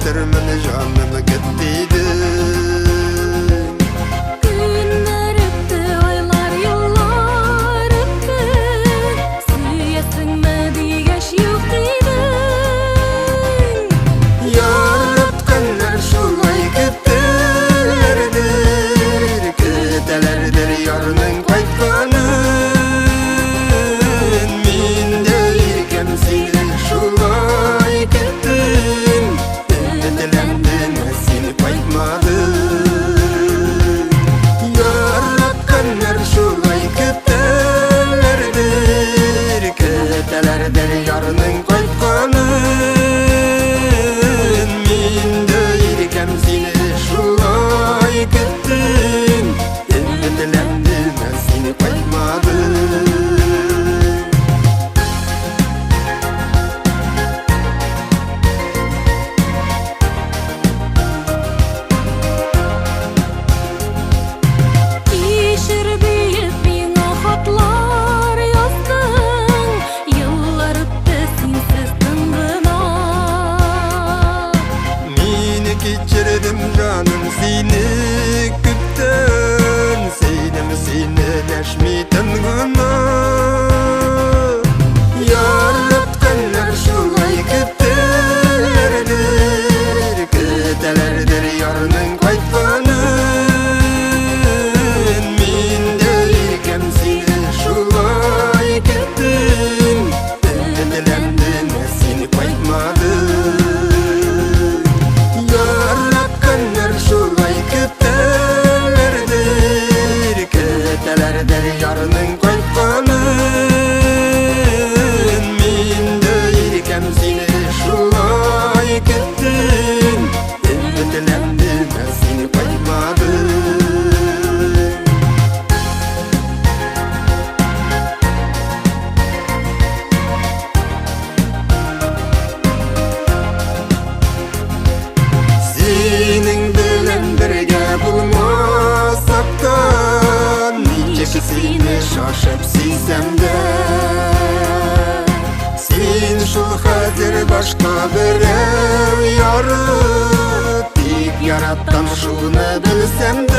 Көтермен, җаным, көт дидең. Көннәр үтте, айлар, еллар үтте. Сөясеңме дигәч, юк дидең. Яратканнар шулай көтәләрдер, көтәләрдер ярның кайтканын. Мин дә, иркәм, сине шулай көттем, өметләндем, син кайтмадың. Яратканнар шулай көтәләрдер, көтәләрдер ярның кайтканын. Мин дә, иркәм, сине шулай көттем, өметләндем, син кайтмадың. Кичер диеп миңа хатлар яздың. Еллар үтте синсез тын гына. Мин кичердем, җаным, сине күптән. Сөйдем сине дәшми тын гына. Яратканнар шулай көтәләрдер, көтәләрдер ярның кайтканын. Мин дә, иркәм, сине шулай көттем, өметләндем, син кайтмадың. Яратканнар шулай көтәләрдер, көтәләрдер ярның кайтканын. Мин дә, иркәм, сине шулай көттем, өметләндем, син кайтмадың. Синең белән бергә булмасак та, ничек сине шашып сөйсәм дә, син шул хәзер башка берәү яры. Тик яратам, шуны белсәм дә.